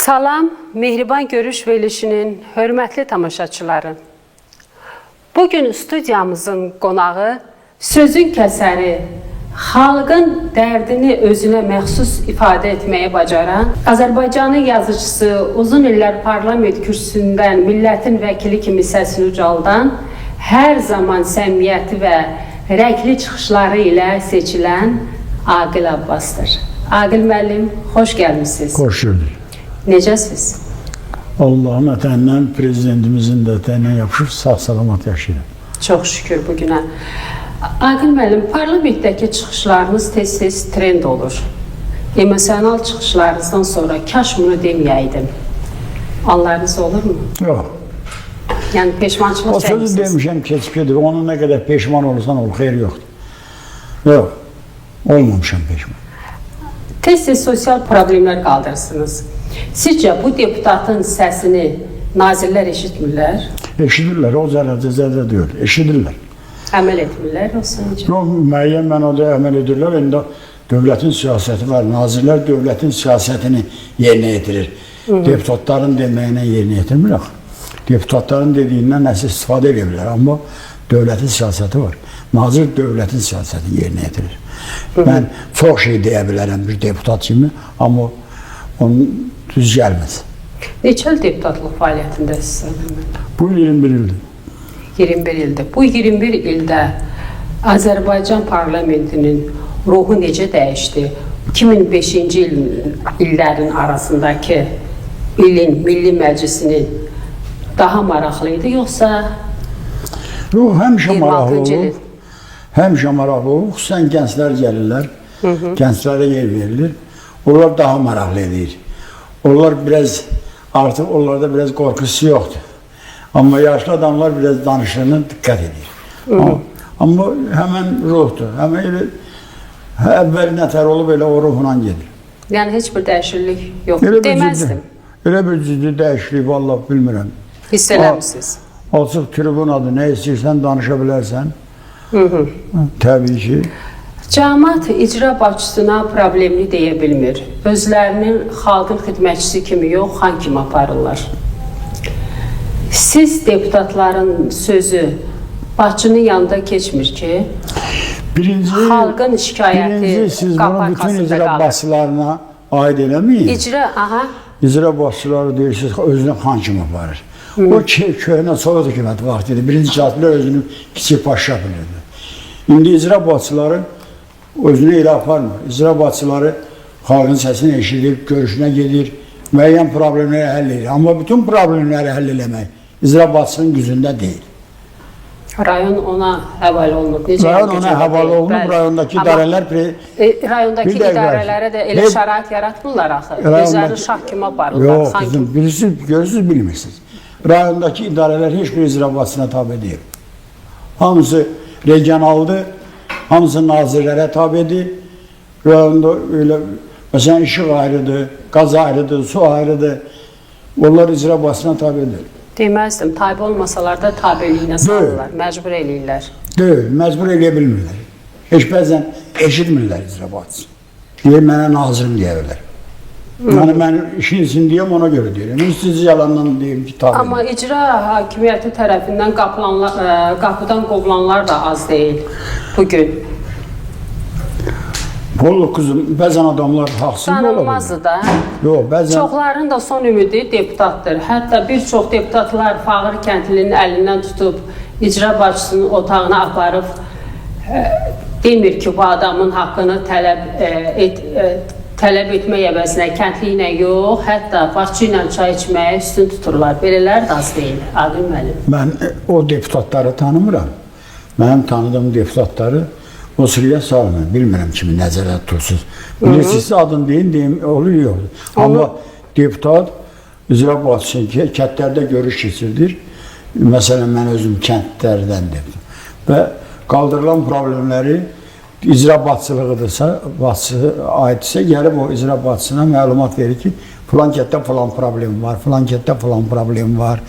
Salam, Mehriban Görüş verilişinin hörmətli tamaşaçıları. Bugün studiyamızın qonağı sözün kəsəri, xalqın dərdini özünə məxsus ifadə etməyi bacaran, Azərbaycanın yazıçısı, uzun illər parlament kürsüsündən millətin vəkili kimi səsini ucaldan, hər zaman səmimiyyəti və rəngli çıxışları ilə seçilən Aqil Abbasdır. Aqil müəllim, xoş gəlmisiniz. Xoş gördük. Necəsiz? Allahın ətəyindən, prezidentimizin də ətəyindən yapışıb sağ-salamat yaşayıram. Çox şükür bu günə. Aqil müəllim, parlamentdəki çıxışlarınız tez-tez trend olur. Emosional çıxışlarınızdan sonra kaş bunu deməyəydim. Anlarınız olurmu? Yox. Yəni peşmançılıq O sözü çəkmisiniz. demişəm, keçib gedir. Onun nə qədər peşman olursan ol, xeyir yoxdur. Yox. Olmamışam peşman. Tez-tez sosial problemlər qaldırırsınız. Sizcə bu deputatın səsini nazirlər eşitmirlər, Eşidirlər, o zərrəcə zərrə deyil. Eşidirlər. əməl etmirlər, yoxsa necə? Yox, müəyyən mənada əməl edirlər. İndi dövlətin siyasəti var. Nazirlər dövlətin siyasətini yerinə yetirir. Deputatların deməyinə yerinə yetirmir axı. Deputatların dediyindən nəsə istifadə edə bilər, amma dövlətin siyasəti var. Nazir dövlətin siyasətini yerinə yetirir. Mən çox şey deyə bilərəm bir deputat kimi, amma onun düz gəlməz. Neçə il deputatlıq fəaliyyətindəsiniz, Aqil müəllim? Bu il 21 ildir. 21 ildir. Bu 21 ildə Azərbaycan parlamentinin ruhu necə dəyişdi? 2005-ci illərin arasındakı ilin Milli Məclisinin daha maraqlı idi yoxsa Yox, həmişə maraqlı 26-cı olub. il? Həmişə maraqlı olub. Xüsusən gənclər gəlirlər. Gənclərə yer verilir. Onlar daha maraqlı edir. Onlar biraz artıq onlarda biraz qorxusu yoxdur. Amma yaşlı adamlar biraz danışığına diqqət edir. Amma həmən ruhdur. Həmən elə əvvəl nətər olub elə o ruhla gedir. Yəni heç bir dəyişiklik yoxdur Elə bir deməzdim. ciddi, elə bir ciddi dəyişiklik vallah bilmirəm. Hiss eləmisiniz. Açıq tribunadır. Nə istəyirsən danışa bilərsən. Təbii ki. Cəmaət icra başçısına problemli deyə bilmir. Özlərini xalqın xidmətçisi kimi yox, xan kimi aparırlar. Siz deputatların sözü başçının yanında keçmir ki, Birinci, xalqın şikayəti birinci siz qapı bunu bütün arxasında icra qalır. başçılarına aid eləməyin. İcra, aha, İcra başçıları deyirsiniz, özünü xan kimi aparır. O ki, köhnə Sovet hökuməti vaxtı idi. Birinci katiblər özünü kiçik paşa bilirdi. İndi icra başçıları özünü elə aparmır. İcra başçıları xalqın səsini eşidir, görüşünə gedir, müəyyən problemləri həll edir. Amma bütün problemləri həll eləmək icra başçısının gücündə deyil. Rayon ona həvalə olunub. Necə Rayon yəni ona gücündə həvalə deyil? olunub, Bəli. rayondakı Amma, idarələr rayondakı Bir dəqiqə. idarələrə də elə Hep- şərait yaratmırlar axı. Rayondakı- Özlərini şah kimi aparırlar. Yox, xan kimi. qızım, bilirsiniz, görürsünüz, bilmirsiniz. Rayondakı idarələr heç bir icra başçısına tabe deyil. Hamısı regionaldır, hamısı nazirlərə tabedir. Rayonda öyle, məsələn, işıq ayrıdır, qaz ayrıdır, su ayrıdır. Onlar icra başçısına tabe deyil. Deməzdim, tabe olmasalar da tabeliyinə salırlar, məcbur eləyirlər. Deyil, məcbur eləyə bilmirlər. Heç bəzən eşitmirlər icra başçısı. Deyir, mənə nazirim deyə bilər. Yəni mən işin içindəyəm, ona görə deyirəm. Siz yalandan deyim ki, tabe. Amma icra hakimiyyəti tərəfindən qapılanlar, qapıdan qovulanlar da az deyil bu gün. Vallahi qızım, bəzən adamlar haqsız da ola bilər. Danılmazdır da. Yox, bəzən Çoxların da son ümidi deputatdır. Hətta bir çox deputatlar fağır kəndlinin əlindən tutub icra başçısının otağına aparıb demir ki, bu adamın haqqını tələb etmək əvəzinə kəndli ilə yox, hətta başçı ilə çay içməyə üstün tuturlar. Belələr də az deyil, Aqil müəllim. Mən o deputatları tanımıram. Mənim tanıdığım deputatları o sıraya salmıram. Bilmirəm kimi nəzərdə tutursunuz. Bilirsiniz, adını deyin, deyim, olur yox. Amma deputat icra başçısı ki, kəndlərdə görüş keçirdir. Məsələn, mən özüm kəndlərdən deputat. Və qaldırılan problemləri icra başçılığıdırsa, başçısı aidsə, gəlib o icra başçısına məlumat verir ki, filan kənddə filan problem var, filan kənddə filan problem var.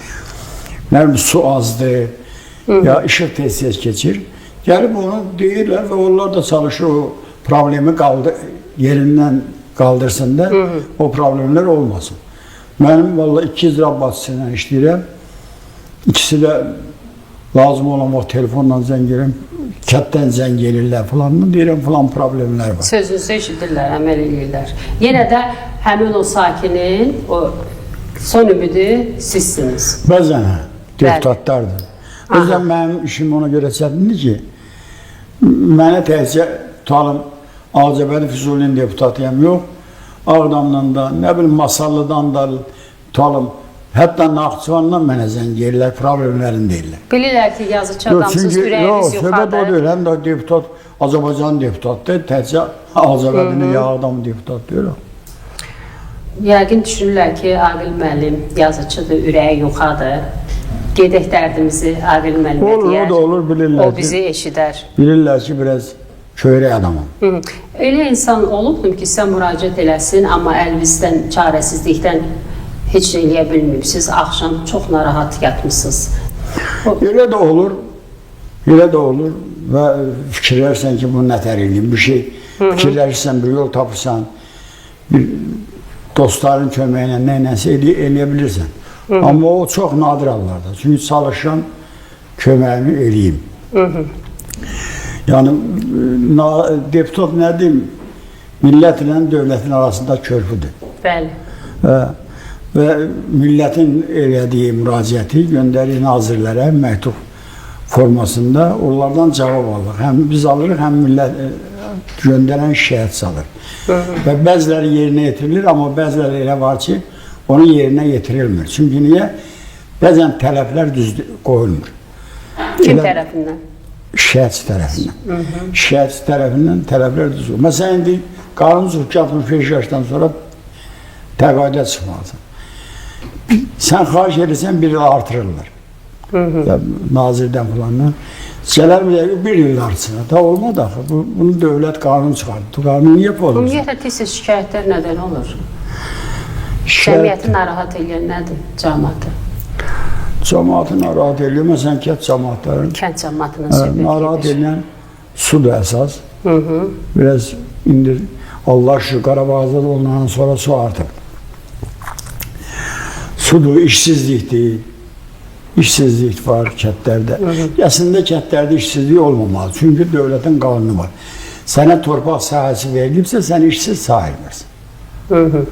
Nə bilim, su azdır, ya işıq tez-tez keçir. Gəlib onu deyirlər və onlar da çalışır o problemi yerindən qaldırsın da o problemlər olmasın. Mənim valla 2 icra başçısı ilə işləyirəm. İkisi də lazım olan vaxt telefonla zəng edirəm, kənddən zəng elirlər filan, deyirəm filan problemlər var. Sözünüzü eşidirlər, əməl eləyirlər. Yenə də həmin o sakinin o son ümidi sizsiniz. Bəzən hə, deputatlardır. Bəzən mənim işim ona görə çətindir ki, mənə təkcə tutalım Ağcabədi Füzulinin deputatıyam, yox, Ağdamdan da, nə bilim Masallıdan da tutalım, hətta Naxçıvandan mənə zəng elirlər, problemlərini deyirlər. Bilirlər ki, yazıçı Yox, adamsınız, çünki ürəyiniz yox, söhbət o yuxarıdır. deyil, həm də deputat Azərbaycan deputatdır, təkcə Ağcabədinin ya Ağdamın deputat deyil. o. Yəqin düşünürlər ki, Aqil müəllim yazıçıdır, ürəyi yuxadır. Gedək dərdimizi Aqil müəllimə Olur, o deyər. da olur, bilirlər O ki- bizi eşidər. Bilirlər ki, biraz köyrək adamam. Hı. Elə insan olubmu ki, sizə müraciət eləsin, amma əlinizdən, çarəsizlikdən heç nə eləyə bilməyibsiz. Axşam çox narahat yatmısınız. O, Elə də olur, elə də olur və fikirlərsən ki, bunu nətər eləyim, bir şey fikirləşirsən, bir yol tapırsan, bir dostların köməyi ilə nə ilənsə eləyə bilirsən. Amma o çox nadir hallarda. Çünki çalışıram köməyimi eləyim. Yəni deputat nə deyim, millətlə dövlətin arasında körpüdür. bəli. Və millətin elədiyi müraciəti göndərir nazirlərə məktub formasında, onlardan cavab alır. Həm biz alırıq, həm millət göndərən şikayət alır. Və bəziləri yerinə yetirilir, amma bəziləri elə var ki, onun yerinə yetirilmir. Çünki niyə? Bəzən tələblər düz qoyulmur. Kim Elə- tərəfindən? Şikayətçi tərəfindən. Şikayətçi tərəfindən tələblər düz qoyulmur. Məsələn, indi qanun çıxıb ki, 65 yaşdan sonra təqaüdə çıxmalısan. Sən xahiş edirsən, bir il artırırlar. Ya, nazirdən filandan. Gələr bir dəqiqə bir il artsın. Da olmadı axı. Bunu dövlət qanun çıxardı. Bu qanunu niyə pozursan? Ümumiyyətlə tez-tez şikayətlər nədən olur? Şikayət Cəmiyyəti narahat eləyən nədir? Cəmaatı. cəmaatı narahat eləyir. Məsələn, kənd cəmaatların Kənd cəmaatının söhbəti narahat gedir. edən sudur əsas. Biraz indi Allah şükür Qarabağ azad olunandan sonra su artıb. Sudur, işsizlikdir. İşsizlik var kəndlərdə. Əslində kəndlərdə işsizlik olmamalı. Çünki dövlətin qanunu var. Sənə torpaq sahəsi verilibsə, sən işsiz sayılmırsan.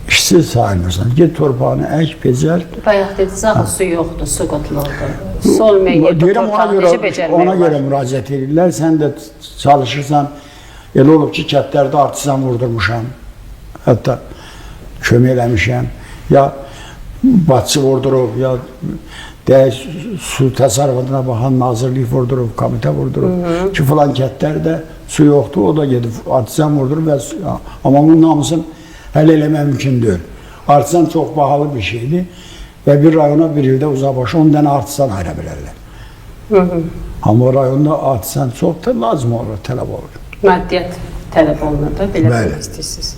İşsiz sayılmırsan. Get torpağını ək, becər. Bayaq dediniz, axı su yoxdur, su qıtlığıdır. Su olmayan yerdə Deyirəm ona torpağı görə, necə becərmək ona olar? görə müraciət edirlər. Sən də çalışırsan, elə olub ki, kəndlərdə artizan vurdurmuşam. Hətta kömək eləmişəm. Ya batçı vurdurub, ya deyək, su təsərrüfatına baxan nazirlik vurdurub, komitə vurdurub ki, filan kəndlərdə su yoxdur, o da gedib artizan vurdurub və amma bunun hamısını həll eləmək mümkün deyil. Artizan çox bahalı bir şeydir və bir rayona bir ildə uzaqbaşı 10 dənə artizan ayıra bilərlər. Amma o rayonda artizan çox da lazım olur, tələb olur. Maddiyyat tələb olunur da, belə Bəli. demək istəyirsiniz.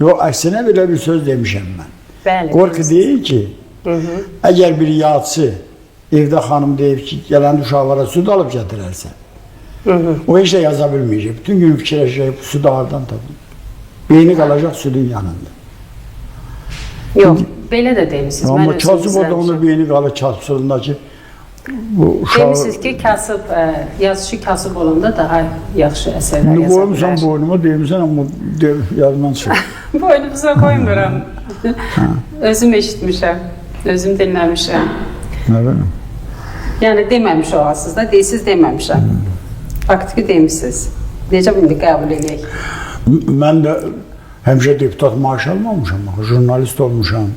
Yox, əksinə belə bir söz demişəm mən. Bəli. Qorxu demişsiniz. deyir ki, əgər bir yatsı evdə xanım deyib ki, gələn uşaqlara süd alıb gətirərsən, o heç də yaza bilməyəcək. Bütün gün fikirləşəcək, bu südü hardan tapım? Beyni qalacaq südün yanında. Yox, belə də demisiniz. Mən Amma özüm kasıb o da onun izləmişəm. beyni qalır kasıbçılığındakı bu uşağı... Demisiniz ki, kasıb, yazıçı kasıb olanda daha yaxşı əsərlər İndi yaza qoymusan bilər. boynuma, deyirsən, amma yadımdan çıxır. Boynumuza qoymuram. Özüm eşitmişəm, özüm dinləmişəm. Nə bilim. Yəni deməmiş olasınız da, deyirsiz deməmişəm. Faktiki demisiniz. Necə bunu qəbul eləyək? Mən də həmişə deputat maaşı almamışam, axı, jurnalist olmuşam.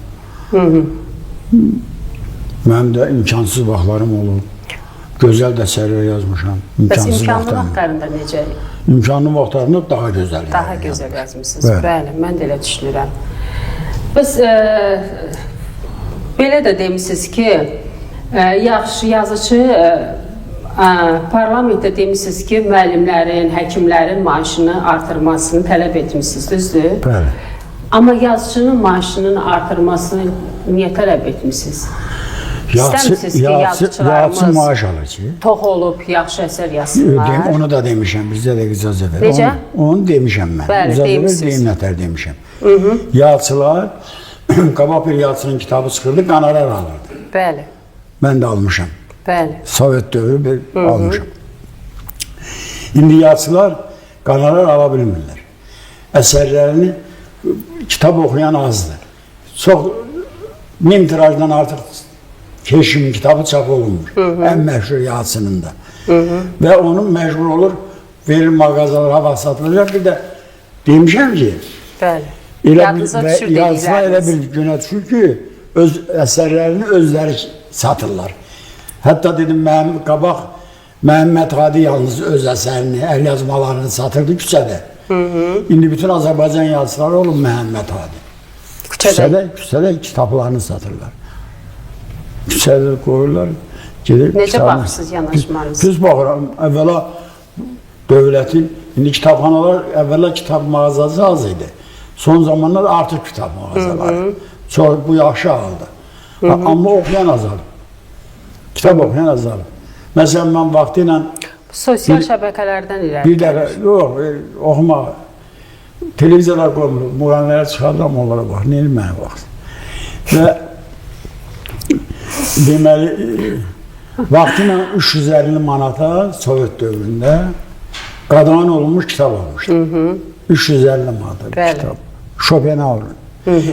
Mənim də imkansız vaxtlarım olub. Gözəl də əsərlər yazmışam. Bəs İmkansız imkanlı vaxtlarım. vaxtlarında necə İmkanlı vaxtlarında daha gözəl. daha yəni. gözəl yazmısınız? Bəli. Bəli, mən də elə düşünürəm. Bəs belə də demisiniz ki, yaxşı yazıçı parlamentdə demisiniz ki, müəllimlərin, həkimlərin maaşını artırmasını tələb etmisiniz, düzdür? Bəli. Amma yazıçının maaşının artırmasını niyə tələb etmisiniz? İstəmirsiniz ki, yazıçılarımız Yazıçı maaş alır ki. tox olub yaxşı əsər yazsınlar. Onu da demişəm, bizdə də icazə ver. Necə? Onu demişəm mən. Bəli, İcazə ver, demişsiniz. deyim nətər demişəm. Yazıçılar Qabaq bir yazıçının kitabı çıxırdı, qonorar alırdı. Bəli. Mən də almışam. Bəli. Sovet dövrü bir almışam. İndi yazıçılar qonorar ala bilmirlər. Əsərlərini kitab oxuyan azdır. Çox 1000 tirajdan artıq Keşimin kitabı çap olunmur. Ən məşhur yazıçının da. Və onu məcbur olur, verir mağazalara, hava satılacaq. Bir də demişəm ki, Bəli. elə Yadınıza bir, düşür və yazıçılar elə dedikləriniz. bir günə düşür ki, öz əsərlərini özləri satırlar. Hətta dedim, mənim qabaq Məhəmməd Hadi yalnız öz əsərini, əl yazmalarını satırdı küçədə. İndi bütün Azərbaycan yazıçıları olub Məhəmməd Hadi. Küçədə. Küçədə kitablarını satırlar. Küçədə qoyurlar. Gedir, Necə kitabını- baxırsınız yanaşmanız? Pis baxıram. Əvvəla dövlətin, indi kitabxanalar, əvvəla kitab mağazası az idi. Son zamanlar artıq kitab mağazaları. Çox, bu yaxşı haldır. Amma oxuyan azalıb. Kitab oxuyan azalıb. Məsələn, mən vaxtı ilə Sosial şəbəkələrdən irəli. bir dəfə, yox, oxuma, televizorlar qoymur, müğənnilərə çıxardıram, onlara bax, nə mənə bax. Və deməli, vaxtı ilə 350 manata Sovet dövründə qadağan olunmuş kitab almışdım. 350 manata bir Bəli. kitab. Schopenhauer'ın.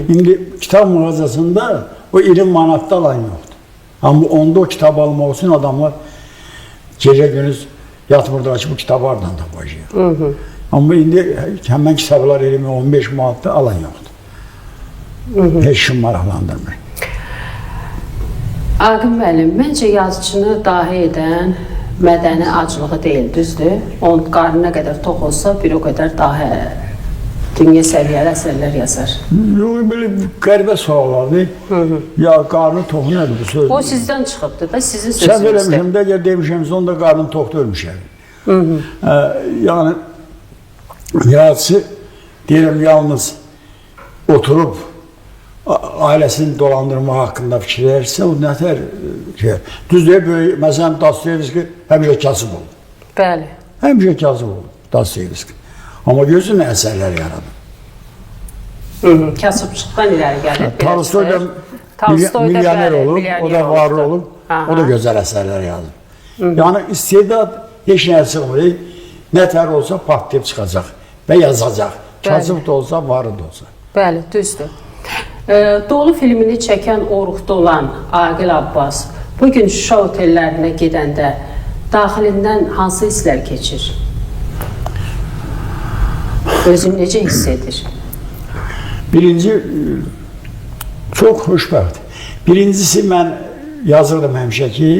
İndi kitab mağazasında o 20 manatda alan yoxdur. Amma onda o kitab almaq üçün adamlar gecə gündüz yatmırdılar ki, bu kitabı hardan tapacaq. Amma indi həmən kitablar 20-15 manatda alan yoxdur. Heç kim maraqlandırmır. Aqil müəllim, məncə yazıçını dahi edən mədəni aclığı deyil, düzdür? Onun qarnı nə qədər tox olsa, bir o qədər dahi dünya səviyyəli əsərlər yazar. Yox, belə qəribə suallardır. Ya qarnı tox nədir bu söz? O sizdən çıxıbdır da, sizin Səhv sözünüzdür. eləmişəm də, əgər demişəmsə, onda qarnım toxdu ölmüşəm. Yəni, yazıçı, deyirəm, yalnız oturub ailəsini dolandırmaq haqqında fikirləşirsə, o nətər şey. Düz deyir, böyük, məsələn, Dostoyevski həmişə kasıb olub. Bəli. Həmişə kasıb olub Dostoyevski. Amma görürsün nə əsərlər yaradır. Kasıbçılıqdan irəli gəlir. belə Tolstoy da çıxır. Tolstoy da milyoner bəli, olub, o milyoner da varlı olubdur. olub, Aha. o da gözəl əsərlər yazıb. Yəni istedad heç nəyə çıxmır. Nə tər olsa partlayıb çıxacaq və yazacaq. Kasıb da olsa, varlı da olsa. Bəli, düzdür. Dolu filmini çəkən o ruhda olan Aqil Abbas bu gün Şuşa otellərinə gedəndə daxilindən hansı hisslər keçir? Özünü necə hiss edir? Birinci, çox xoşbəxt. Birincisi mən yazırdım həmişə ki,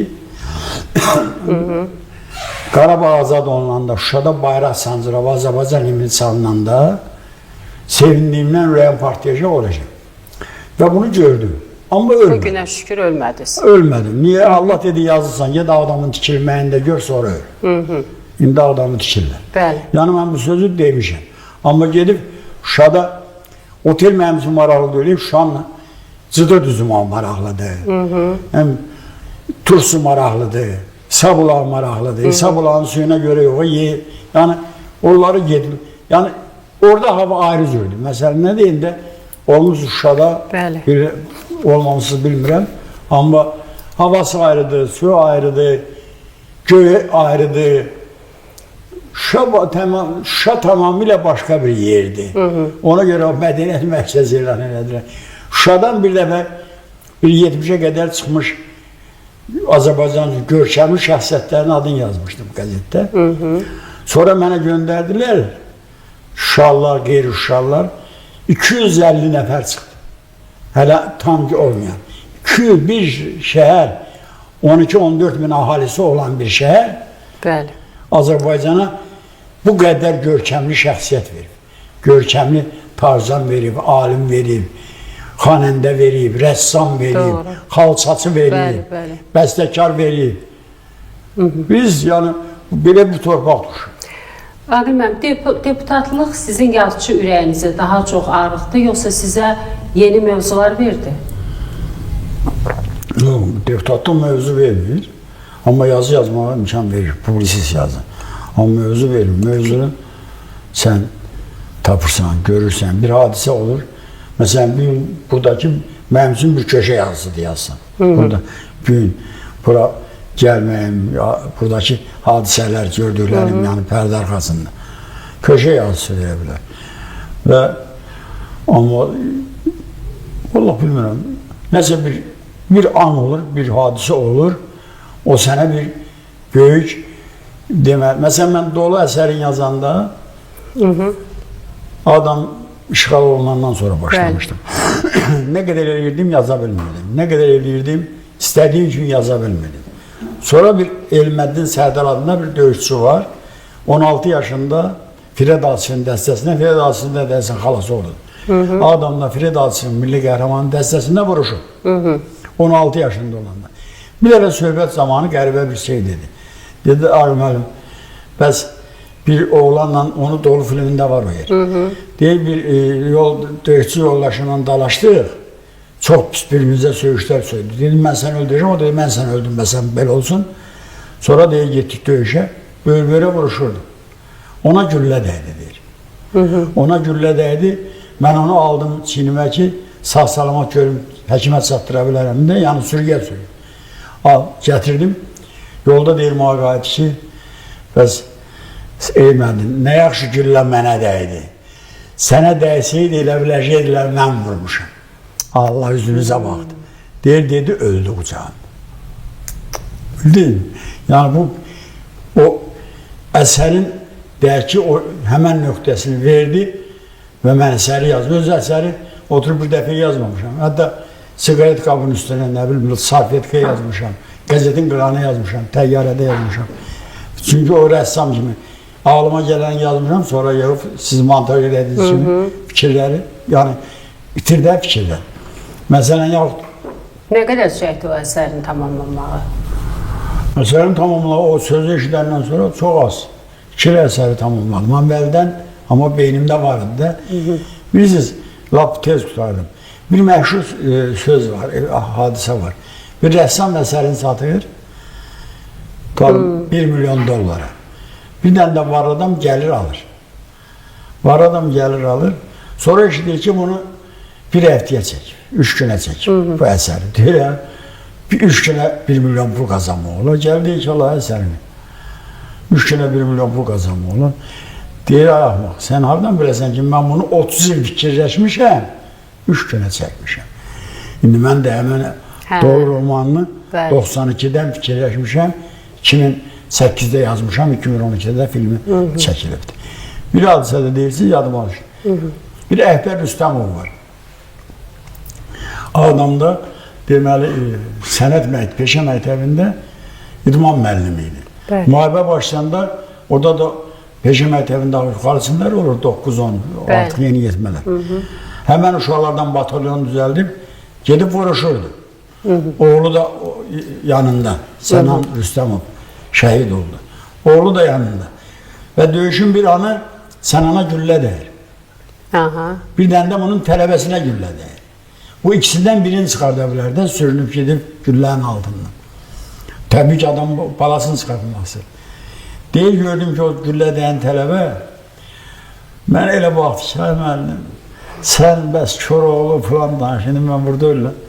Qarabağ azad olunanda, Şuşada bayraq sancıraq, Azərbaycan himni çalınanda sevindiyimdən ürəyim partlayacaq olacaq. Və bunu gördüm. Amma Bu ölmədim. günə şükür ölmədiniz. Ölmədim. Niyə? Allah dedi yazırsan, get adamın tikilməyini də gör, sonra öl. İndi adamı tikirlər. Bəli. Yəni mən bu sözü demişəm. Amma gedib Şuşada otel mənim üçün maraqlı deyil, Şuşanın cıdır düzü maraqlıdır. Həm tursu maraqlıdır, İsa maraqlıdır. İsa bulağın suyuna görə yox, yəni onları gedib, yəni orada hava ayrı cürdür. Məsələn, nə deyim də, olmuş Şuşada, Bəli. bir, olmamışsız bilmirəm, amma havası ayrıdır, suyu ayrıdır, göyü ayrıdır. Şuşa tamamilə başqa bir yerdir. Ona görə o mədəniyyət mərkəzi elan elədilər. Şuşadan bir dəfə bir 70-ə qədər çıxmış Azərbaycan görkəmli şəxsiyyətlərin adını yazmışdım qəzetdə. Sonra mənə göndərdilər Şuşalılar, qeyri-Şuşalılar 250 nəfər çıxdı. Hələ tam ki olmayan. 201 şəhər, 12-14 min əhalisi olan bir şəhər Bəli. Azərbaycana bu qədər görkəmli şəxsiyyət verib. Görkəmli tarzan verib, alim verib, xanəndə verib, rəssam verib, Doğru. xalçaçı verib, Bəli, bəli. bəstəkar verib. Biz yəni belə bir torpaq düşür. Aqil müəllim, deputatlıq sizin yazıçı ürəyinizə daha çox ağrıtdı, yoxsa sizə yeni mövzular verdi? Yox, deputatlıq mövzu vermir. Amma yazı yazmağa imkan verir, publisist yazı. Amma mövzu vermir. Mövzunu sən tapırsan, görürsən, bir hadisə olur. Məsələn, bir gün buradakı mənim üçün bir köşə yazısı deyəsən. Burada bu gün bura gəlməyim, buradakı hadisələr, gördüklərim, yəni pərdə arxasında köşə yazısı deyə bilər. Və amma vallah bilmirəm, nəsə bir an olur, bir hadisə olur, o sənə bir böyük demə. Məsələn, mən Dolu əsərini yazanda adam işğal olunandan sonra başlamışdım. Nə qədər eləyirdim, yaza bilmirdim. Nə qədər eləyirdim, istədiyim kimi yaza bilmirdim. Sonra bir Elməddin Sərdar adında bir döyüşçü var. 16 yaşında Fired Asifin dəstəsinə, Fired Asifin də dəstəsinin xalası oldu. Adamla Fired Asifin milli qəhrəmanı dəstəsində vuruşub. 16 yaşında olanda. Bir dəfə söhbət zamanı qəribə bir şey dedi. Dedi, Ağam müəllim, bəs bir oğlanla onu Dolu filmində var o yer. Deyir, bir döyüşçü yoldaşıyla dalaşdıq. Çox pis bir-birimizə söyüşlər söydü. Dedim, mən səni öldürəcəm. O dedi, mən səni öldürməsəm belə olsun. Sonra deyir, getdik döyüşə. Böyür-böyürə vuruşurdu. Ona güllə dəydi, deyir. Ona güllə dəydi. Mən onu aldım çiynimə ki, sağ-salamat görüm, həkimə çatdıra bilərəm də, yəni sürgə sürgə. Al, gətirdim. Yolda deyir mənə qayıt ki, bəs ey müəllim, nə yaxşı güllə mənə dəydi. Sənə dəysəydi elə biləcəkdilər, mən vurmuşam. Allah üzünüzə baxdı. Deyir, dedi, öldü qucağım. Bildin? Yəni bu o əsərin deyək ki, o həmən nöqtəsini verdi və mən əsəri yazdım. Öz əsəri oturub bir dəfə yazmamışam. Hətta siqaret qabının üstünə, nə bilim, salfetka yazmışam, qəzetin qırağına yazmışam, təyyarədə yazmışam. Çünki o rəssam kimi ağlıma gələn yazmışam, sonra yığıb siz montaj elədiyiniz kimi fikirləri, yəni itir də fikirlər. Məsələn, yaxud Nə qədər çəkdi o əsərin tamamlanmağı? Əsərin tamamlağı o sözü eşidəndən sonra çox az. İki əsəri tamamladım. Əvvəldən, amma beynimdə var idi da. Bilirsiniz, lap tez qurtardım. Bir məşhur söz var, hadisə var. Bir rəssam əsərini satır, 1 milyon dolara. Bir dənə də var adam gəlir alır. Var adam gəlir alır. Sonra eşidir ki, bunu bir həftəyə çəkir, 3 günə çəkir bu əsəri. Deyir, ya, bir 3 günə 1 milyon pul qazanmaq olar. Gəl deyir ki, Allah əsərini. 3 günə 1 milyon pul qazanmaq olar. Deyir, ay axmaq, sən hardan biləsən ki, mən bunu 30 il fikirləşmişəm, 3 günə çəkmişəm. İndi mən də həmən Dolu romanını 92-dən fikirləşmişəm, 2008-də yazmışam, 2012-də də filmi çəkilibdir. Bir hadisə də deyirsiniz, yadıma düşdü. Bir Əhbər Rüstəmov var. Ağdamda deməli sənət məktəbi, peşə məktəbində idman müəllimi idi. Bəli. Müharibə başlayanda orada da peşə məktəbində yuxarısınlar olur 9-10, artıq yeni yetmələr. Həmən uşaqlardan batalyon düzəldib gedib vuruşurdu. Oğlu da yanında, Sənan Rüstəmov şəhid oldu. Oğlu da yanında. Və döyüşün bir anı Sənana güllə dəyir. Aha. Bir dənə də bunun tələbəsinə güllə dəyir. Bu ikisindən birini çıxarda bilər də, sürünüb gedib güllənin altından. Təbii ki, adam balasını çıxartmaq istəyir. Deyir, gördüm ki, o güllə dəyən tələbə mən elə baxdı ki, ay müəllim, sən bəs Koroğlu falan danış, indi mən burada ölürəm.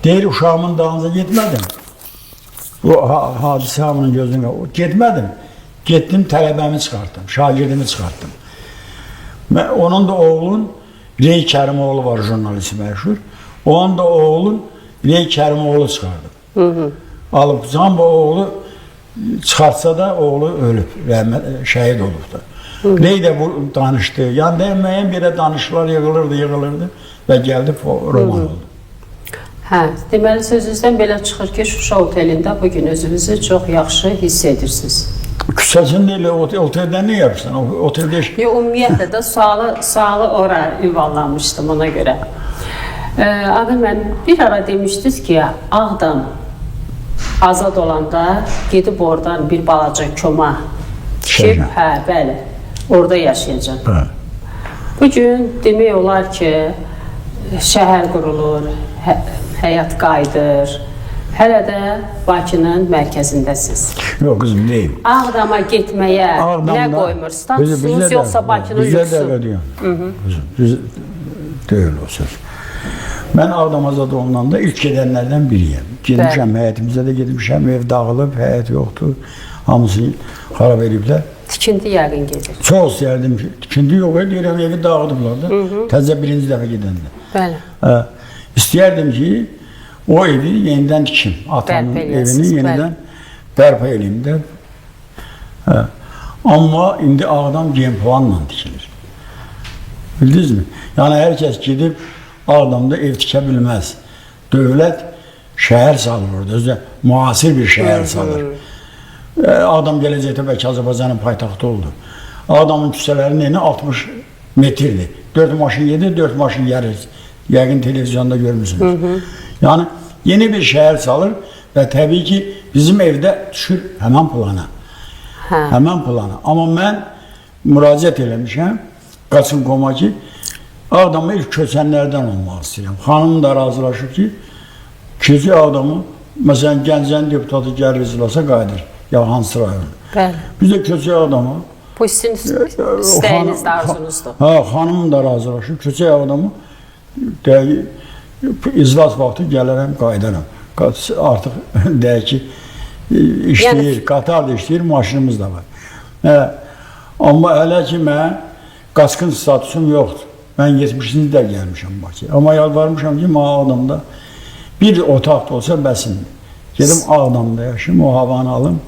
Deyir, uşağımın dalınca getmədim. Bu hadisə hamının gözünə getmədim. Getdim, tələbəmi çıxartdım, şagirdimi çıxartdım. Mən, onun da oğlun Rey Kərimoğlu var, jurnalist məşhur. Onun da oğlun Rey Kərimoğlu çıxardım. Alıb, Zamba oğlu çıxartsa da oğlu ölüb, rəhmət, şəhid olubdu. Rey də bu danışdı. Yəni də müəyyən bir yerə danışıqlar yığılırdı, yığılırdı və gəldi roman oldu. Hə, deməli sözünüzdən belə çıxır ki, Şuşa otelində bu gün özünüzü çox yaxşı hiss edirsiniz. Küçəsində elə oteldə nə yapırsan? Oteldə iş... Yo, ümumiyyətlə də sualı ora ünvanlamışdım ona görə. Ağa mən bir ara demişdiniz ki, Ağdam azad olanda gedib oradan bir balaca koma tikib, hə, bəli, orada yaşayacaq. Hə. Bugün demək olar ki, şəhər qurulur, həyat qayıdır. Hələ də Bakının mərkəzindəsiniz. Yox qızım, deyil. Ağdama getməyə nə qoymur? Statusunuz yoxsa Bakının Bizə də lüksü? elə deyəm. Qızım, biz Deyil o söz. Mən Ağdam azad olunanda da ilk gedənlərdən biriyəm. Getmişəm, həyətimizə də getmişəm, ev dağılıb, həyət yoxdur. Hamısını xarab ediblər. Tikinti yəqin gedir. Çox istərdim ki, tikinti yox, deyirəm, evi dağıdıblar da. Təzə birinci dəfə gedəndə. Bəli. Hə, İstəyərdim ki, o evi yenidən tikim. Atamın Bərpa eləyəsiniz, evini yenidən bərpa eləyim də. Hə. Amma indi Ağdam genplanla tikilir. Bildinizmi? Yəni hər kəs gedib Ağdamda ev tikə bilməz. Dövlət şəhər salır orada, özü də müasir bir şəhər salır. Ağdam gələcəkdə bəlkə Azərbaycanın paytaxtı oldu. Ağdamın küçələrinin eni 60 metrdir. 4 maşın gedir, 4 maşın gəlir. Yəqin televizyonda görmüsünüz. Yəni yeni bir şəhər salır və təbii ki, bizim evdə düşür həmən plana. Hə. Həmən plana. Amma mən müraciət eləmişəm Qaçınqoma ki, Ağdama ilk köçənlərdən olmaq istəyirəm. Xanım da razılaşıb ki, keçi Ağdamı, məsələn, Gəncənin deputatı gəlir iclasa qayıdır, ya hansı rayon. Bəli. Biz də köçək Ağdama. Bu sizin istəyinizdir, arzunuzdur. Hə, xanım da razılaşıb, köçək Ağdamı deyək, iclas vaxtı gələrəm, qayıdaram. Artıq deyək ki, işləyir, Yəni- qatar da işləyir, maşınımız da var. Hə, amma hələ ki mən qaçqın statusum yoxdur. Mən 70-ci ildə gəlmişəm Bakıya. Amma yalvarmışam ki, mənə Ağdamda bir otaq da olsa bəsindir. Gedim Ağdamda yaşayım, o havanı alım,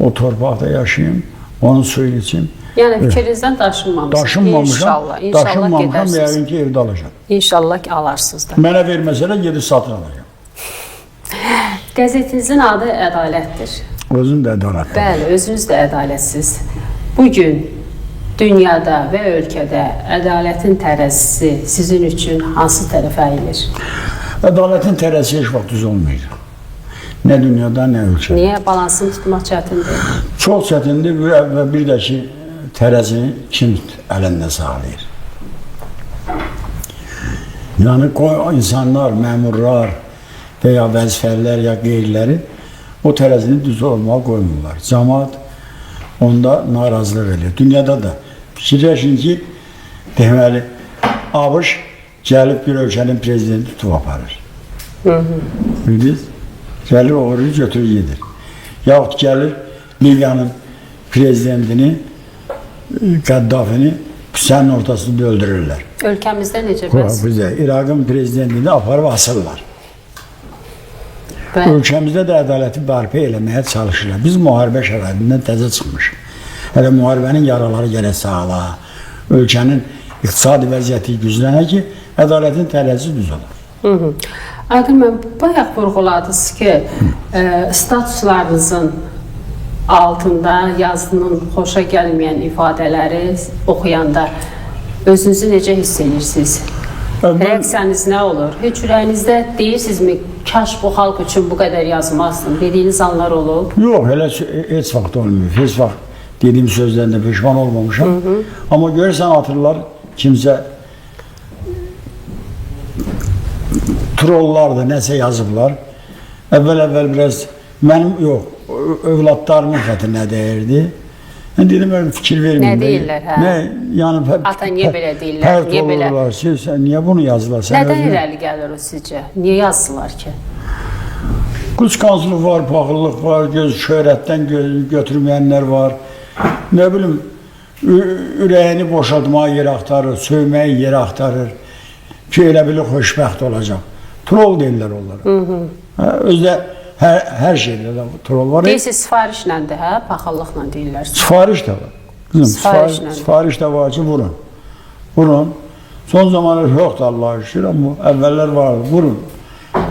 o torpaqda yaşayım, onun suyunu içim. Yəni fikrinizdən daşınmamısınız. Daşınmamışam, İnşallah, inşallah daşınmamışam, gedərsiniz. yəqin ki evdə alacağam. İnşallah ki alarsınız da. Mənə verməsələr gedib satın alacağam. Qəzetinizin adı Ədalətdir. Özüm də ədalətli. Bəli, özünüz də ədalətsiz. Bu gün dünyada və ölkədə ədalətin tərəzisi sizin üçün hansı tərəfə əyilir? Ədalətin tərəzisi heç vaxt düz olmayacaq. Nə dünyada, nə ölkədə. Niyə balansını tutmaq çətindir? Çox çətindir və bir də ki, tərəzini kim əlində saxlayır? Yəni insanlar, məmurlar və ya vəzifəlilər ya qeyriləri o tərəzini düz olmağa qoymurlar. Camaat onda narazılıq eləyir. Dünyada da fikirləşin ki, deməli, ABŞ gəlib bir ölkənin prezidenti tutub aparır. Bildiniz? Gəlir oğurlayır, götürür, gedir. Yaxud gəlir Libiyanın prezidentini, Qəddafini küçənin ortasında öldürürlər. Ölkəmizdə necə bəs? Bizə İraqın prezidentini aparıb asırlar. Bəli. Ölkəmizdə də ədaləti bərpa eləməyə çalışırlar. Biz müharibə şəraitindən təzə çıxmışıq. Hələ müharibənin yaraları gərək sağla, ölkənin iqtisadi vəziyyəti güclənə ki, ədalətin tərəzisi düz olar. Aydın müəllim, bayaq vurğuladınız ki, statuslarınızın altında yazının xoşa gəlməyən ifadələri oxuyanda özünüzü necə hiss edirsiniz? Mən- Reaksiyanız nə olur? Heç ürəyinizdə deyirsinizmi, kaş bu xalq üçün bu qədər yazmazdım dediyiniz anlar olub? Yox, elə heç vaxt olmuyor. Heç vaxt dediyim sözlərdən də peşman olmamışam. Amma görürsən atırlar kimsə trollar da nəsə yazıblar. Əvvəl-əvvəl biraz mənim yox, övladlarımın xətrinə dəyirdi. Mən dedim, mən fikir verməyim. Nə deyirlər, hə? Nə, yəni Ata niyə belə deyirlər, Pərt niyə belə? olurlar. Siz, sən niyə bunu yazırlar? Sən Nədən özün- irəli gəlir o sizcə? Niyə yazdılar ki? Qısqanclıq var, paxıllıq var, göz şöhrətdən götürməyənlər var. Nə bilim, ürəyini boşaltmağa yer axtarır, söyməyə yer axtarır ki, elə bilir xoşbəxt olacaq. Troll deyirlər onlara. Hə, özdə hər şeydə də troll var. Deyirsiniz sifarişləndir, hə? Paxıllıqla deyirlər. Sifariş də var. Qızım, Sifarişlə. sifariş də var ki, vurun. Vurun. Son zamanlar yoxdur Allah'a şükür, amma əvvəllər vardı. Vurun.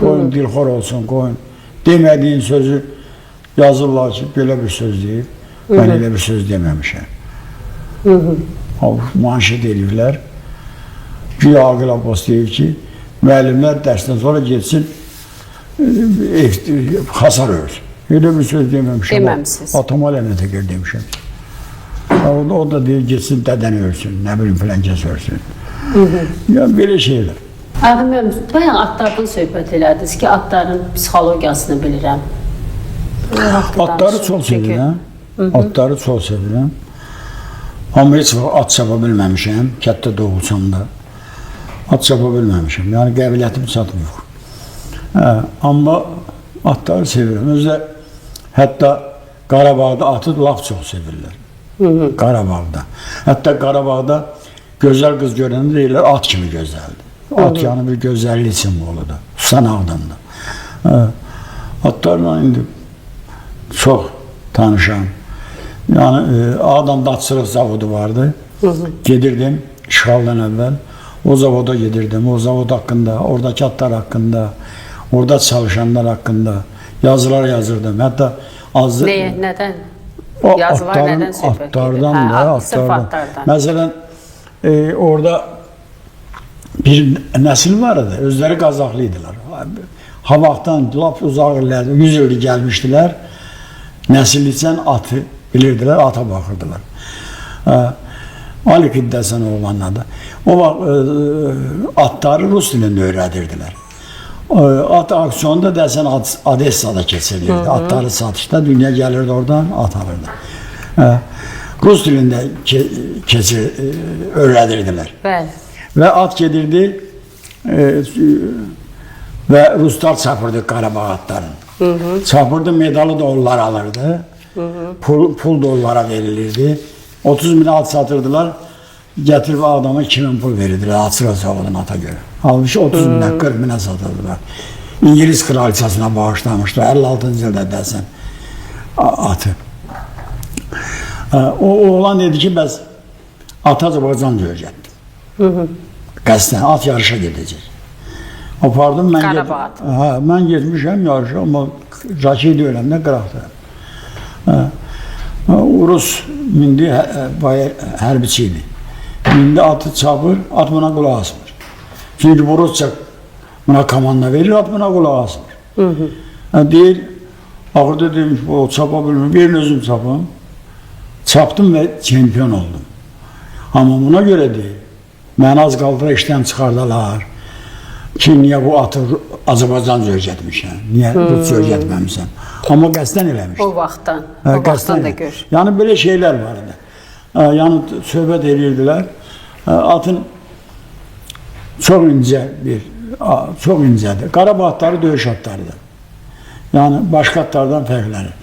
Qoyun dilxor olsun, qoyun. Demədiyin sözü yazırlar ki, belə bir söz deyib. Mən elə bir söz deməmişəm. Manşet eləyirlər. Güya Aqil Abbas deyir ki, müəllimlər dərsdən sonra getsin hasar örsün. Elə bir söz deməmişəm. Deməmisiniz. Atama lənətə gəl demişəm. O da deyir, getsin dədəni örsün, nə bilim filan kəs örsün. Yəni belə şeylər. Aydın müəllim, bayaq atlardan söhbət elədiniz ki, atların psixologiyasını bilirəm. Atları çox sevirəm. Atları çox sevirəm. Amma heç vaxt at çapa bilməmişəm, kənddə doğulsam da. At çapa bilməmişəm. Yəni qabiliyyətim çatmıyor. Hə, amma atları sevirəm. Özü də hətta Qarabağda atı lap çox sevirlər. Qarabağda. Hətta Qarabağda gözəl qız görəndə deyirlər at kimi gözəldir. At yəni bir gözəllik simvoludur. Xüsusən Ağdamda. Hə, atlarla indi çox tanışam. Yəni Ağdamda atçılıq zavodu vardı. Gedirdim işğaldan əvvəl. O zavoda gedirdim. O zavod haqqında, oradakı atlar haqqında, orada çalışanlar haqqında yazılar yazırdım. Hətta az Nəyə, nədən? O Yazılar atların, nədən söhbət gedir? atlardan Hə, da, sırf atlardan. atlardan. Məsələn, orada bir nəsil var idi, özləri Qazaxlı idilər. Havaqdan lap uzaq illərdə, 100 ildir gəlmişdilər. Nəsillikdən atı bilirdilər, ata baxırdılar. Alik iddiasan oğlanın adı. O vaxt atları rus dilində öyrədirdilər. At aksiyonu da deyəsən Odessada keçirilirdi. Atları satışda dünya gəlirdi oradan, at alırdı. Rus dilində öyrədirdilər. Bəli. Və at gedirdi və ruslar çapırdı Qarabağ atlarını. Çapırdı, medalı da onlar alırdı. Pul da onlara verilirdi. 30 min at satırdılar. Gətirib adama 2000 pul verirdilər Açıra zavoduna ata görə. Halbuki 30 minə, 40 minə satırdılar. İngilis kraliçasına bağışlamışlar 56-cı ildə deyəsən atı. O oğlan dedi ki, bəs atı Azərbaycan öyrətdim. Qəsdən at yarışa gedəcək. Apardım mən. Qarabağ atı. Hə, mən getmişəm yarışa, amma rakey deyiləm də qıraqdayam. Hə. Rus mindi, bayağı hərbiçi idi. Mindi atı çapır, at buna qulaq asmır. Çünki bu rusca buna komanda verir, at buna qulaq asmır. Hə, deyir, axırda demiş, o çapa bilmir, verin özüm çapım. Çapdım və çempion oldum. Amma buna görə deyil, məni az qaldılar işdən çıxardalar. Ki, niyə bu atı Azərbaycan öyrətmişsən, niyə rusca öyrətməmisən? Amma qəsdən eləmişdi. O vaxtdan, Hə, o vaxtdan qəsdən da elə. gör. Yəni belə şeylər var idi. Yəni söhbət eləyirdilər. Atın çox incə bir, çox incədir. Qarabağ atları döyüş atlarıdır. Yəni başqa atlardan fərqlənir.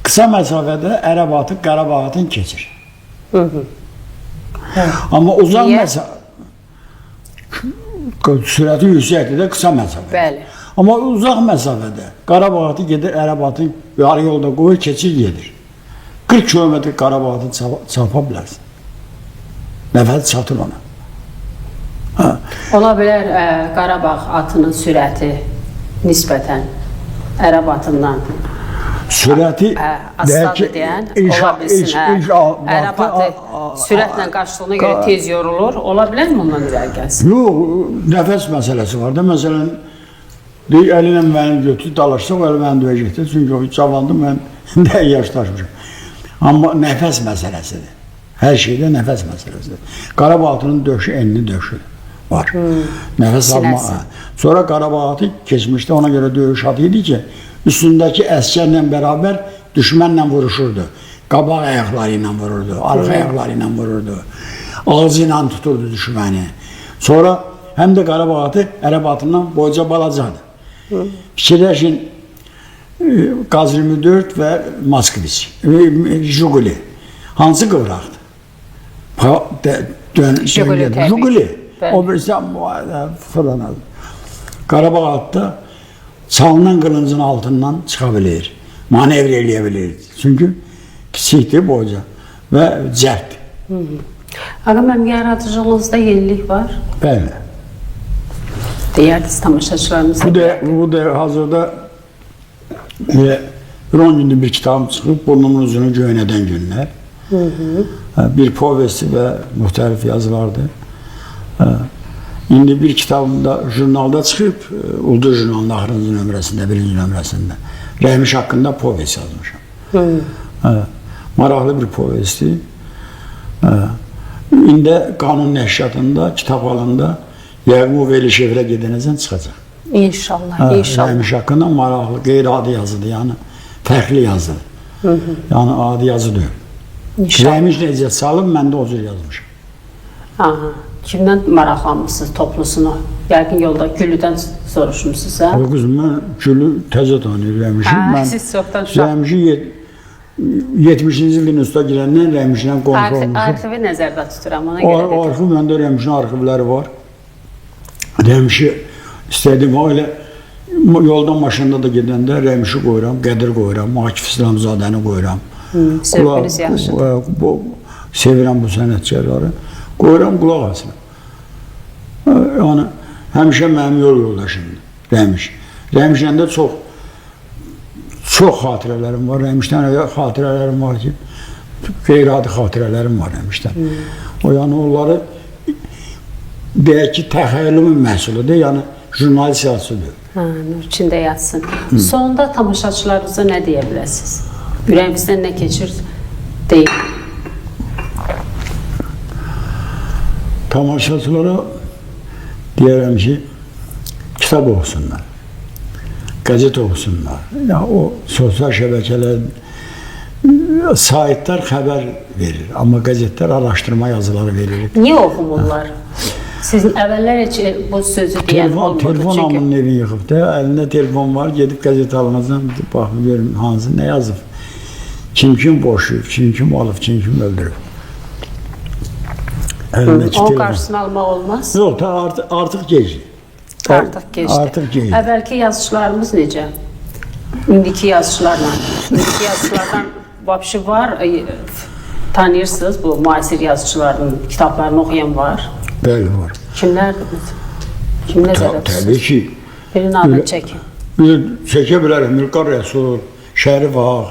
Qısa məsafədə ərəb atı Qarabağ atını keçir. Amma uzaq məsafə sürəti yüksəkdir də qısa məsafə. Bəli. Amma uzaq məsafədə Qarabağ atı gedir, ərəb atı yarı yolda qoyur, keçir gedir. 40 kilometr Qarabağ atı çapa bilərsən. Nəfəs çatır ona. Hə. Ola bilər Qarabağ atının sürəti nisbətən ərəb atından Sürəti astadır deyən ola bilsin. Hə. Ərəb atı sürətlə qaçdığına görə tez yorulur. Ola bilərmi bundan irəli gəlsin? Yox, nəfəs məsələsi var da. Məsələn, deyir, əli ilə məni götür, dalaşsaq, o əli məni döyəcəkdir. Çünki o cavandır, mən də yaşlaşmışam. Amma nəfəs məsələsidir. Hər şeydə nəfəs məsələsidir. Qarabağ atının döşü enli döşü var. Nəfəs alma. Sonra Qarabağ atı keçmişdə ona görə döyüş atı idi ki, üstündəki əsgərlə bərabər düşmənlə vuruşurdu. Qabaq ayaqları ilə vururdu, arxa ayaqları ilə vururdu. Ağzı ilə tuturdu düşməni. Sonra həm də Qarabağ atı ərəb atından boyca balacadır. Fikirləşin, Qaz 24 və Moskviç, Jiguli. Hansı qıvraqdır? Jiguli. Jiguli. O birisi fırlanır. Qarabağ atda çalınan qılıncın altından çıxa bilir. Manevr eləyə bilir. Çünki kiçikdir boyca və cəlddir. Ağa mənim yaradıcılığınızda yenilik var. Bəli. Deyərdiniz tamaşaçılarımıza. Bu da hazırda bir 10 gündür bir kitabım çıxıb, Burnumun ucunu göynədən günlər. Bir povesti və müxtəlif yazılardır. İndi bir kitabım da jurnalda çıxıb, Ulduz jurnalının axırıncı nömrəsində, birinci nömrəsində. Rəmiş haqqında povest yazmışam. Maraqlı bir povestdir. İndi Qanun Nəşriyyatında, kitab halında yəqin o veriliş evə gedənəcən çıxacaq. İnşallah, inşallah. Rəmiş haqqında maraqlı, qeyri-adi yazıdır, yəni fərqli yazıdır. Yəni adi yazı deyil. İnşallah. Rəmiş necə çalıb, mən də o cür yazmışam. Aha. Kimdən maraqlanmısınız toplusunu? Yəqin yolda Güllüdən soruşmusunuz, hə? Ay qızım, mən Güllü təzə tanıyır Rəmişi. Hə, Mən siz çoxdan uşaq. Rəmişi 70-ci ilin üstə girəndən Rəmişlə qonşu olmuşum. Arxivi nəzərdə tuturam, ona görə dedim. Arxiv, məndə Rəmişin arxivləri var. Rəmişi istədiyim o elə yolda maşında da gedəndə Rəmişi qoyuram, Qədir qoyuram, Akif İslamzadəni qoyuram. Zövqünüz yaxşıdır. Bu, sevirəm bu sənətkarları. Qoyuram, qulaq asıram. Yəni, həmişə mənim yol yoldaşımdır Rəmiş. Rəmişlə də çox xatirələrim var. Rəmişdən elə xatirələrim var ki, qeyri-adi xatirələrim var Rəmişdən. O yəni onları deyək ki, təxəyyülümün məhsuludur, yəni jurnalist yazısıdır. Hə, nur içində yatsın. Sonda tamaşaçılarımıza nə deyə bilərsiniz? Ürəyinizdən nə keçir? Deyin. Tamaşaçılara deyərəm ki, kitab oxusunlar, qəzet oxusunlar. Ya o sosial şəbəkələr, saytlar xəbər verir, amma qəzetlər araşdırma yazıları verir. Niyə oxumurlar? Sizin əvvəllər heç bu sözü deyən olmurdu. Telefon çünki hamının evini yıxıb da, əlində telefon var, gedib qəzet almazdan baxıb görüm hansı nə yazıb. Kim kim boşuyub, kim kim alıb, kim kim öldürüb. Əlindəki Onun telefon. qarşısını almaq olmaz. Yox, artıq gecdir. Artıq gecdir. Artıq gecdir. Əvvəlki yazıçılarımız necə? İndiki yazıçılarla. İndiki yazıçılardan vəbşi var, tanıyırsınız bu müasir yazıçıların kitablarını oxuyan var. Bəli, var. Kimlərdir bu? Kim nəzərdə tutursunuz? Təbii ki. Birinin adını çəkin. Çəkə bilərəm. Ülqar Rəsul, Şərif Ağ,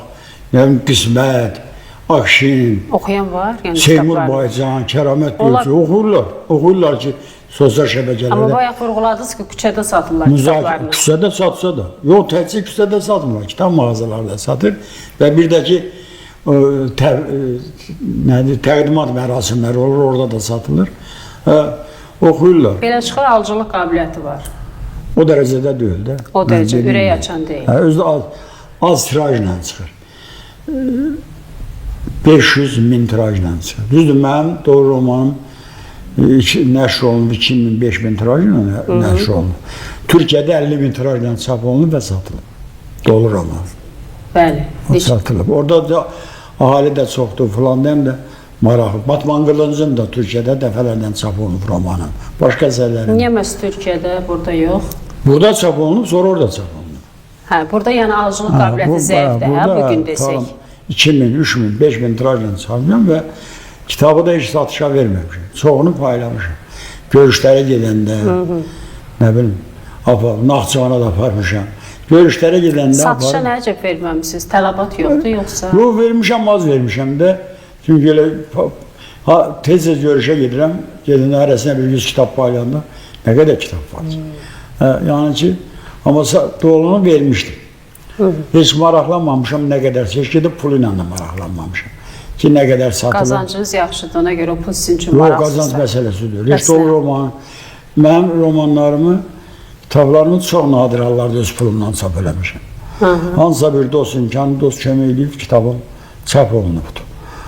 Qismət, Akşin, Oxuyan var, yəni Seymur kitablarını. Baycan, Kəramət Gülçü oxuyurlar. Oxuyurlar ki, sosial şəbəkələrdə. Amma bayaq vurğuladınız ki, küçədə satırlar kitablarını. Küçədə satsa da. Yox, təkcə küçədə satmırlar. Kitab mağazalarında satır. Və bir də ki, təqdimat mərasimləri olur, orada da satılır. Oxuyurlar. Belə çıxır, alıcılıq qabiliyyəti var. O dərəcədə deyil də. O dərəcə ürək açan deyil. Hə, özü də az tirajla çıxır. 500 min tirajla çıxır. Düzdür, mənim doğru romanım nəşr olunub, 2000, 5000 tirajla nəşr olunub. Türkiyədə 50 min tirajla çap olunub və satılıb. Dolu roman. Bəli. O satılıb. Orada da ahali də çoxdur filan, həm də maraqlı. Batman Qılıncın da Türkiyədə dəfələrlə çap olunub romanım. Başqa əsərlərim. Niyə məhz Türkiyədə, burada yox? Burada çap olunub, sonra orada çap olunub. Hə, burada yəni alıcılıq qabiliyyəti zəifdir, hə, bugün desək. 2000, 3000, 5000 tirajla çapmışam və kitabı da heç satışa verməmişim. Çoxunu paylamışam. Görüşlərə gedəndə, nə bilim, Naxçıvana da aparmışam. Görüşlərə gedəndə Satışa nə əcəb verməmisiniz? Tələbat yoxdur yoxsa? Yox, vermişəm, az vermişəm də. Çünki elə tez-tez görüşə gedirəm. Gedəndə hərəsinə bir 100 kitab paylayanda nə qədər kitab var ki. Yəni ki, amma dolunu vermişdim. Heç maraqlanmamışam nə qədər. Heç gedib pulu ilə də maraqlanmamışam. Ki, nə qədər satılır. Qazancınız yaxşıdır, ona görə o pul sizin üçün Yox, maraqsızdır. qazanc məsələsidir. Heç dolu roman. Mənim romanlarımı, kitablarımı çox nadir hallarda öz pulumdan çap eləmişəm. Hansısa bir dost imkanı, dost kömək eləyib kitabım çap olunubdur.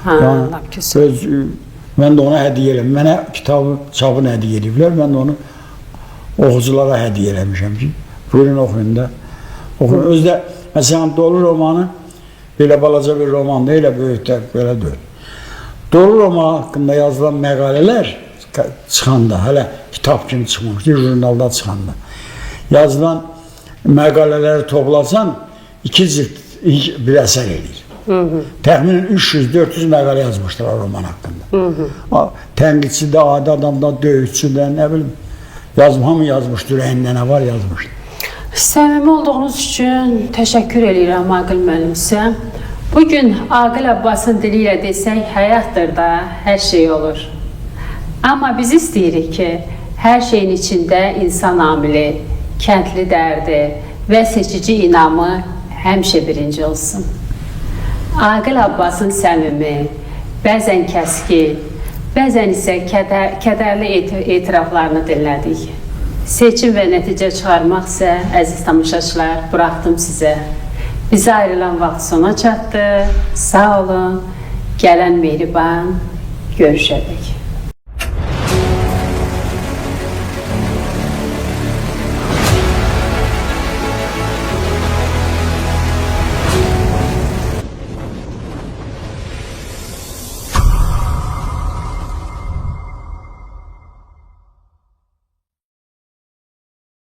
Hə, lap gözəl. Mən də ona hədiyyə eləyəm. Mənə kitabı çapını hədiyyə eləyiblər. Mən də onu oxuculara hədiyyə eləmişəm ki, buyurun oxuyun da. Oxuyun. Özdə, məsələn, Dolu romanı belə balaca bir roman deyil, elə böyük də belə deyil. Dolu romanı haqqında yazılan məqalələr çıxanda, hələ kitab kimi çıxmamışdı, jurnalda çıxanda, yazılan məqalələri toplasan, 2 cild bir əsər eləyir. Təxminən 300-400 məqalə yazmışdılar roman haqqında. Tənqidçi də, adi adam da, döyüşçü də, nə bilim, hamı yazmışdı, ürəyində nə var yazmışdı. Səmimi olduğunuz üçün təşəkkür eləyirəm Aqil müəllim sizə. Bugün Aqil Abbasın dili ilə desək, həyatdır da, hər şey olur. Amma biz istəyirik ki, hər şeyin içində insan amili, kəndli dərdi və seçici inamı həmişə birinci olsun. Aqil Abbasın səmimi, bəzən kəskin, bəzən isə kədərli etiraflarını dinlədik. Seçim və nəticə çıxarmaq isə, əziz tamaşaçılar, buraxdım sizə. Bizə ayrılan vaxt sona çatdı. Sağ olun. Gələn mehriban görüşədək.